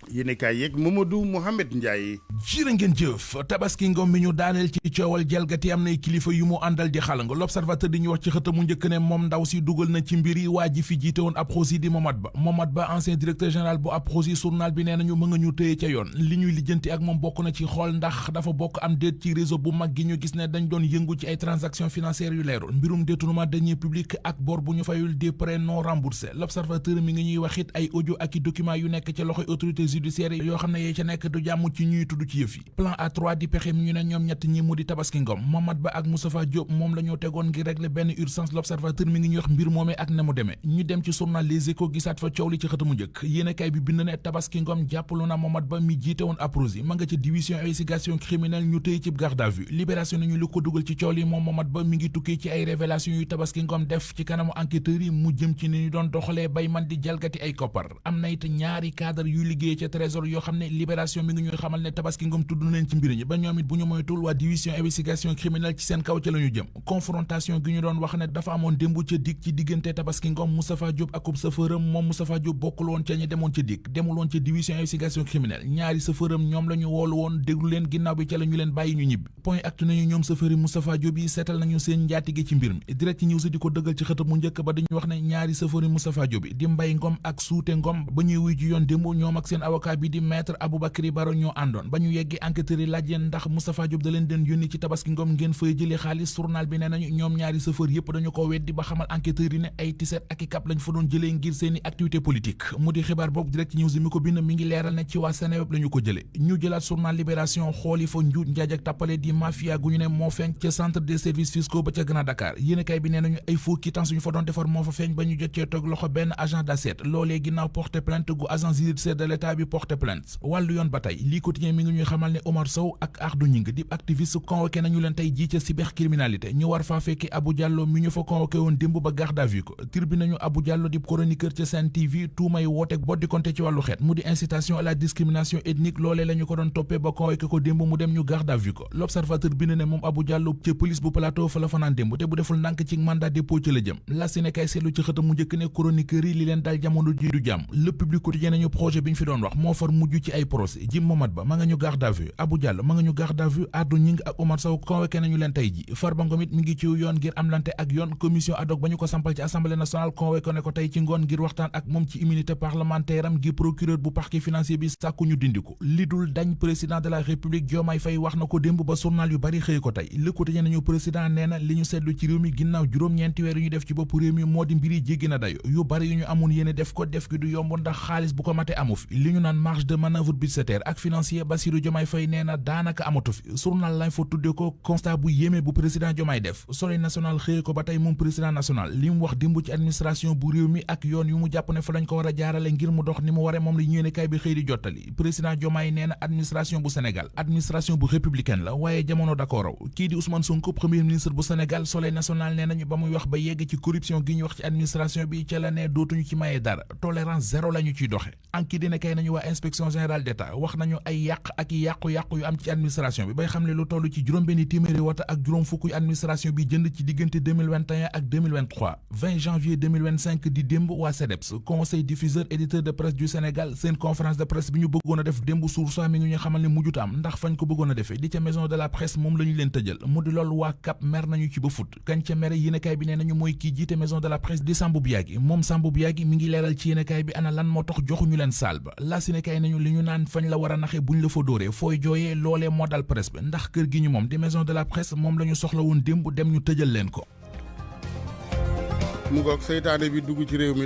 yéenekaay yeeg Mamadou Mouhamed Ndiaye. jërë ngeen jëf tabaski ngom mi ñu daaneel ci coowal jalgati am nay kilifa yu mu àndal di xalang l'observateur di ñu wax ci xëta mu njëkk ne moom ndaw si dugal na ci mbir yi waa ji fi jiite woon APROSI di Momad Ba ancien directeur général bu APROSI journal bi nee nañu mën nga ñu tëye ca yoon li ñuy lijjanti ak moom bokk na ci xool ndax dafa bokk am déet ci réseau bu mag gi ñu gis ne dañ doon yëngu ci ay transactions financières yu leerul mbirum détournement de deniers publics ak bor bu ñu fayul des prêts non remboursés l'observateur mi ngi ñuy wax it ay audio ak i documents yu nekk ci loxoy autorités judiciaires yoo xam ne yee ca nekk du jàmm ci ñuy tudd ci yëf yi plan A3 di pexe mi ñu ne ñoom ñett ñi mu di Tabaski Ngom Momad Ba ak Moustapha Diop moom la ñoo tegoon ngir régler benn urgence l'observateur mi ngi ñuy wax mbir moomee ak na mu demee ñu dem ci journal Les Échos gisaat fa coow li ci xëtamu njëkk yéenekaay bi bind ne Tabaski Ngom jàppalu na Momad Ba mi jiite woon APROSI ma nga ca division investigation criminelle ñu tëye ci garde à vue libération nañu li ko dugal ci coow li moom Momad Ba mi ngi tukkee ci ay révélation yu Tabaski Ngom def ci kanamu enquêteurs yi mu jëm ci ni ñu doon doxalee bay man di jalgati ay koppar am na it ñaari cadre yu liggéey ca trésor yoo xam ne libération mi ngi ñuy xamal ne Tabaski Ngom tudd leen ci mbir ñi ba ñoom it bu ñu moytul waa division investigation criminelle ci seen kaw ca la ñu jëm confrontation gi ñu doon wax ne dafa amoon démb ca dig ci diggante Tabaski Ngom Moustapha Diop akub safëram moom Moustapha Diop bokkul woon ca ñi demoon ca dig demul woon ca division investigation criminelle ñaari safëram ñoom la ñu woolu woon déglu leen ginnaaw bi ca la ñu leen bàyyi ñu ñibbi point actu nañu ñoom safëri Moustapha Diop yi seetal nañu seen njaatige ci mbir mi direct ci news di ko dëggal ci xëtam mu njëkk ba dañu wax ne ñaari safëri Moustapha Diop yi di Mbay Ngom ak Suute Ngom ba ñuy wuy ji yoon démb ñoom ak seen avocat bi di maître Aboubacry Baro ñoo àndoon ba ñu yeggee enquêteurs yi laaj leen ndax Moustapha Diop da leen den yónni ci Tabaski Ngom ngeen fay jëlee xaalis journal bi nee nañu ñoom ñaari chauffeur yépp dañu ko weddi ba xamal enquêteurs yi ne ay tiset ak i cap lañ fa doon jëlee ngir seeni activité politique mu di xibaar boobu direct ci news mi ko bind mi ngi leeral ne ci waa Seneweb lañu ko jëlee ñu jëlaat journal Libération xooli fa njuuj njaaj ak tàppale di mafia gu ñu ne moo feeñ ca centre des services fiscaux ba ca Grand Dakar yéenekaay bi nee nañu ay faux quittance suñu fa doon defar moo fa feeñ ba ñu jot cee toog loxo benn agent d'assiette loolee ginnaaw porté plainte gu agent judiciaire de l'état bi porté plainte wàllu yoon ba tey lii quotidien mi ngi ñuy xamal ne Omar Sow ak Ardou Gningue di activiste convoqué nañu leen tey jii ca cybercriminalité ñu war faa fekki Abou Diallo mi ñu fa convoqué woon démb ba garde à vue ko tribune nañu Abou Diallo di chroniqueur ca Sen TV tuumay wooteeg boddi konte ci wàllu xeet mu di incitation à la discrimination ethnique loolee la ñu ko doon toppee ba convoqué ko démb mu dem ñu garde à vue ko l'observateur bind ne moom Abou Diallo ca police bu plateau fa la fanaan démb te bu deful ndànk ci mandat dépôt ci la jëm la si ne kay seetlu ci xëtam mu njëkk ne chroniqueur yi li leen dal jamono ji du jàmm le public quotidien nañu projet bi ñu fi doon wax moo far mujj ci ay procès Jim Momad Ba ma nga ñu garde à vue Abou Diallo ma nga ñu garde à vue Ardou Gningue ak Omar Sow convoqué nañu leen tey ji Farba Ngom it mi ngi ci yoon ngir am lante ak yoon commission ad hoc ba ñu ko sampal ci assemblée nationale convoqué ne ko tey ci ngoon ngir waxtaan ak moom ci immunité parlementaire am ngir procureur bu parquet financier bi sàkku ñu dindi ko li dul dañ président de la république Diomaye Faye wax na ko démb ba journal yu bari xëy ko tey Le Quotidien nañu président nee na li ñu seetlu ci réew mi ginnaaw juróom-ñeenti weer yu ñu def ci bopp réew mi moo di mbiri jéggi na dayo yu bari yu ñu amoon yéene def ko def gi du yomb ndax xaalis bu ko mate amu fi li ñu naan marge de manœuvre budgétaire ak financier Bassirou Diomaye Faye nee na daanaka amatu fi journal lañ fa tudde ko constat bu yéeme bu président Diomaye def Soleil national xëye ko ba tey moom président national li mu wax démb ci administration bu réew mi ak yoon yu mu jàpp ne fa lañ ko war a jaarale ngir mu dox ni mu ware moom la yéene kay bi xëy di jottali président Diomaye nee na administration bu Sénégal administration bu républicaine la waaye jamono da ko raw kii di Ousmane Sonko premier ministre bu Sénégal Soleil national nee nañu ba muy wax ba yegg ci corruption gi ñu wax ci administration bi ca la ne dootuñu ci maye dara tolérance zéro la ñu ciy doxe anki dina kay nañu waa inspection générale d'État wax nañu ay yàq ak i yàqu-yàqu yu am ci administration bi bay xam ne lu toll ci juróom-benni téeméeri wata ak juróom fukk administration bi jënd ci diggante 2021 ak 2023 20 janvier 2025 di démb waa CDEPS conseil diffuseur éditeur de presse du Sénégal seen conférence de presse bi ñu bëggoon a def démb source mi ngi ñu xamal ne mujjuta am ndax fañ ko bëggoon a defee di ca maison de la presse moom la ñu leen tëjal mu di loolu waa CAP mer nañu ci ba fut kañ ca mere yéenekaay bi nee nañu mooy kii jiite maison de la presse di Sambou Biagui moom Sambou Biagui mi ngi leeral ci yéenekaay bi ana lan moo tax joxuñu leen saal ba la sinekaay nañu li ñu naan fañ la war a naxe buñ la fa dóoree fooy jooyee loolee moo dal presse bi ndax kër gi ñu moom di maison de la presse moom la ñu soxla woon démb dem ñu tëjal leen ko mu ngoog seytaane bi dugg ci réew mi